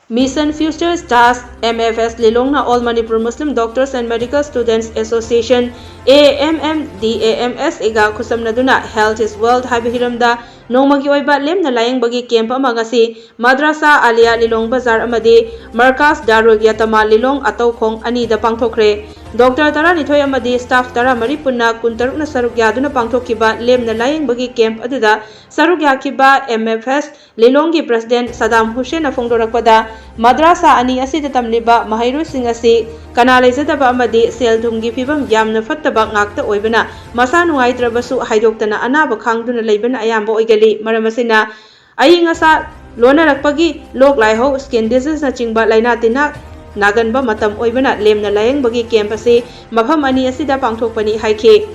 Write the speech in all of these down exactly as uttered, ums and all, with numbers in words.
Mission Future Stars, M F S, ꯂꯤꯂꯣꯡꯅ All Manipur Muslim Doctors and Medical Students Association, A M M D A M S A ꯒ ꯈꯨꯠꯁꯝꯅꯗꯨꯅ Health is Wealth ꯍꯥꯏꯕ ꯍꯤꯔꯝꯗ ꯅꯣꯡꯃꯒꯤ ꯑꯣꯏꯕ ꯂꯦꯝꯅ ꯂꯥꯌꯦꯡꯕꯒꯤ camp ꯑꯃ ꯉꯁꯤ ꯃꯗ꯭ꯔꯥꯁꯥ Alia ꯂꯤꯂꯣꯡ ꯕꯖꯥꯔ ꯑꯃꯗꯤ ꯃꯔꯀꯥꯖ ꯗꯥꯔꯨꯜ ꯌꯥꯇꯃꯥ ꯂꯤꯂꯣꯡ ꯑꯇꯧꯈꯣꯡ ꯑꯅꯤꯗ ꯄꯥꯡꯊꯣꯛꯈ꯭ꯔꯦ꯫ ꯗꯣꯛꯇꯔ ꯇꯔꯥꯅꯤꯊꯣꯏ ꯑꯃꯗꯤ ꯁ꯭ꯇꯥꯐ ꯇꯔꯥꯃꯔꯤ ꯄꯨꯟꯅ ꯀꯨꯟꯇꯔꯨꯛꯅ ꯁꯔꯨꯛ ꯌꯥꯗꯨꯅ ꯄꯥꯡꯊꯣꯛꯈꯤꯕ ꯂꯦꯝꯅ ꯂꯥꯌꯦꯡꯕꯒꯤ ꯀꯦꯝꯞ ꯑꯗꯨꯗ ꯁꯔꯨꯛ ꯌꯥꯈꯤꯕ M F S ꯂꯤꯂꯣꯡꯒꯤ ꯄ꯭ꯔꯁꯤꯗꯦꯟꯠ ꯁꯗꯥꯝ ꯍꯨꯁꯦꯟꯅ ꯐꯣꯡꯗꯣꯔꯛꯄꯗ, ꯃꯗ꯭ꯔꯥꯁꯥ ꯑꯅꯤ ꯑꯁꯤꯗ ꯇꯝꯂꯤꯕ ꯃꯍꯩꯔꯣꯏꯁꯤꯡ ꯑꯁꯤ ꯀꯅꯥ ꯂꯩꯖꯗꯕ ꯑꯃꯗꯤ ꯁꯦꯜ ꯊꯨꯝꯒꯤ ꯐꯤꯕꯝ ꯌꯥꯝꯅ ꯐꯠꯇꯕ ꯉꯥꯛꯇ ꯑꯣꯏꯕꯅ, ꯃꯁꯥ ꯅꯨꯡꯉꯥꯏꯇ꯭ꯔꯕꯁꯨ ꯍꯥꯏꯗꯣꯛꯇꯅ ꯑꯅꯥꯕ ꯈꯥꯡꯗꯨꯅ ꯂꯩꯕꯅ ꯑꯌꯥꯝꯕ ꯑꯣꯏꯒꯜꯂꯤ꯫ ꯃꯔꯝ ꯑꯁꯤꯅ, ꯑꯏꯪ ꯑꯁꯥ ꯂꯣꯟꯅꯔꯛꯄꯒꯤ ꯂꯣꯛ ꯂꯥꯏꯍꯧ, skin diseaseꯅꯆꯤꯡꯕ ꯂꯥꯏꯅꯥ ꯇꯤꯟꯅꯥ ꯅꯥꯒꯟꯕ ꯃꯇꯝ ꯑꯣꯏꯕꯅ, ꯂꯦꯝꯅ ꯂꯥꯌꯦꯡꯕꯒꯤ ꯀꯦꯝꯞ ꯑꯁꯤ ꯃꯐꯝ ꯑꯅꯤ ꯑꯁꯤꯗ ꯄꯥꯡꯊꯣꯛꯄꯅꯤ ꯍꯥꯏꯈꯤ꯫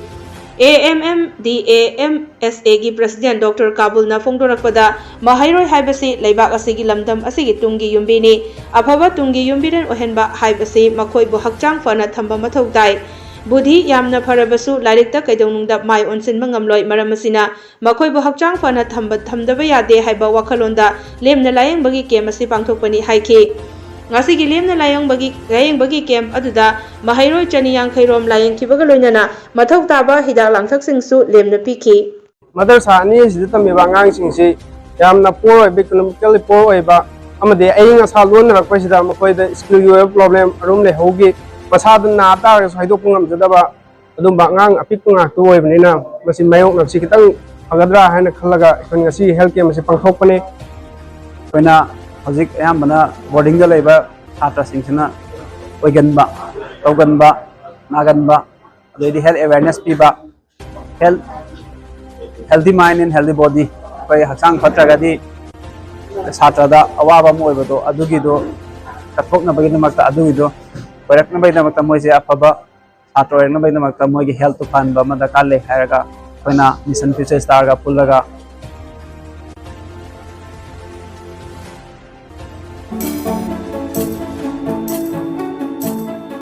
A M M D A M S A ꯒꯤ ꯄ꯭ꯔꯁꯤꯗꯦꯟꯠ ꯗꯣꯛꯇꯔ ꯀꯥꯕꯨꯜꯅ ꯐꯣꯡꯗꯣꯔꯛꯄꯗ, ꯃꯍꯩꯔꯣꯏ ꯍꯥꯏꯕꯁꯤ ꯂꯩꯕꯥꯛ ꯑꯁꯤꯒꯤ ꯂꯝꯗꯝ ꯑꯁꯤꯒꯤ ꯇꯨꯡꯒꯤ ꯌꯨꯝꯕꯤꯅꯤ꯫ ꯑꯐꯕ ꯇꯨꯡꯒꯤ ꯌꯨꯝꯕꯤꯔꯦꯟ ꯑꯣꯏꯍꯟꯕ ꯍꯥꯏꯕꯁꯤ ꯃꯈꯣꯏꯕꯨ ꯍꯛꯆꯥꯡ ꯐꯅ ꯊꯝꯕ ꯃꯊꯧ ꯇꯥꯏ꯫ ꯕꯨꯙꯤ ꯌꯥꯝꯅ ꯐꯔꯕꯁꯨ ꯂꯥꯏꯔꯤꯛꯇ ꯀꯩꯗꯧꯅꯨꯡꯗ ꯃꯥꯏ ꯑꯣꯟꯁꯤꯟꯕ ꯉꯝꯂꯣꯏ꯫ ꯃꯔꯝ ꯑꯁꯤꯅ, ꯃꯈꯣꯏꯕꯨ ꯍꯛꯆꯥꯡ ꯐꯅ ꯊꯝꯕ, ꯊꯝꯗꯕ ꯌꯥꯗꯦ ꯍꯥꯏꯕ ꯋꯥꯈꯜꯂꯣꯟꯗ ꯂꯦꯝꯅ ꯂꯥꯌꯦꯡꯕꯒꯤ ꯀꯦꯝꯞ ꯑꯁꯤ ꯄꯥꯡꯊꯣꯛꯄꯅꯤ ꯍꯥꯏꯈꯤ꯫ ꯉꯁꯤꯒꯤ ꯂꯦꯝꯅ ꯂꯥꯌꯦꯡꯕꯒꯤ, ꯂꯥꯌꯦꯡꯕꯒꯤ ꯀꯦꯝꯞ ꯑꯗꯨꯗ ꯃꯍꯩꯔꯣꯏ ꯆꯅꯤ ꯌꯥꯡꯈꯩ ꯔꯣꯝ ꯂꯥꯌꯦꯡꯈꯤꯕꯒ ꯂꯣꯏꯅꯅ ꯃꯊꯧ ꯇꯥꯕ ꯍꯤꯗꯥꯛ ꯂꯥꯡꯊꯛꯁꯤꯡꯁꯨ ꯂꯦꯝꯅ ꯄꯤꯈꯤ꯫ ꯃꯗꯔꯁꯥ ꯑꯅꯤ ꯑꯁꯤꯗ ꯇꯝꯃꯤꯕ ꯑꯉꯥꯡꯁꯤꯡꯁꯤ ꯌꯥꯝꯅ ꯄꯣꯔ ꯑꯣꯏꯕ, ꯏꯀꯣꯅꯣꯃꯤꯀꯦꯜꯂꯤ ꯄꯣꯔ ꯑꯣꯏꯕ ꯑꯃꯗꯤ ꯑꯏꯪ ꯑꯁꯥ ꯂꯣꯟꯅꯔꯛꯄꯁꯤꯗ ꯃꯈꯣꯏꯗ ꯁ꯭ꯀꯨꯜꯒꯤ ꯑꯣꯏꯕ ꯄ꯭ꯔꯣꯕ꯭ꯂꯦꯝ, ꯑꯔꯨꯝ ꯂꯩꯍꯧꯒꯤ, ꯃꯁꯥꯗ ꯅꯥ ꯇꯥꯔꯒꯁꯨ ꯍꯥꯏꯗꯣꯛꯄ ꯉꯝꯖꯗꯕ ꯑꯗꯨꯝꯕ ꯑꯉꯥꯡ ꯑꯄꯤꯛꯄ ꯉꯥꯛꯇ ꯑꯣꯏꯕꯅꯤꯅ ꯃꯁꯤ ꯃꯥꯌꯣꯛꯅꯕꯁꯤ ꯈꯤꯇꯪ ꯐꯒꯗ꯭ꯔꯥ ꯍꯥꯏꯅ ꯈꯜꯂꯒ ꯑꯩꯈꯣꯏꯅ ꯉꯁꯤ ꯍꯦꯜꯊ ꯀꯦꯝꯞ ꯑꯁꯤ ꯄꯥꯡꯊꯣꯛꯄꯅꯤ꯫ ꯑꯩꯈꯣꯏꯅ ꯍꯧꯖꯤꯛ ꯑꯌꯥꯝꯕꯅ ꯕꯣꯔꯗꯤꯡꯗ ꯂꯩꯕ ꯁꯥꯇ꯭ꯔꯁꯤꯡꯁꯤꯅ ꯑꯣꯏꯒꯟꯕ, ꯇꯧꯒꯟꯕ, ꯅꯥꯒꯟꯕ, ꯑꯗꯩꯗꯤ ꯍꯦꯜꯊ ꯑꯦꯋꯦꯔꯅꯦꯁ ꯄꯤꯕ, health, healthy mind and healthy body, ꯑꯩꯈꯣꯏ ꯍꯛꯆꯥꯡ ꯐꯠꯇ꯭ꯔꯒꯗꯤ ꯁꯥꯇ꯭ꯔꯗ ꯑꯋꯥꯕ ꯑꯃ ꯑꯣꯏꯕꯗꯣ, ꯑꯗꯨꯒꯤꯗꯣ ꯀꯠꯊꯣꯛꯅꯕꯒꯤꯗꯃꯛꯇ, ꯑꯗꯨꯒꯤꯗꯣ ꯑꯣꯏꯔꯛꯅꯕꯒꯤꯗꯃꯛꯇ, ꯃꯣꯏꯁꯦ ꯑꯐꯕ ꯁꯥꯇ꯭ꯔ ꯑꯣꯏꯔꯛꯅꯕꯒꯤꯗꯃꯛꯇ ꯃꯣꯏꯒꯤ ꯍꯦꯜꯊꯇꯨ ꯐꯍꯟꯕ ꯑꯃ ꯗꯔꯀꯥꯔ ꯂꯩ ꯍꯥꯏꯔꯒ ꯑꯩꯈꯣꯏꯅ ꯃꯤꯁꯟ ꯐ꯭ꯌꯨꯆꯔ ꯁ꯭ꯇꯥꯔꯒ ꯄꯨꯜꯂꯒ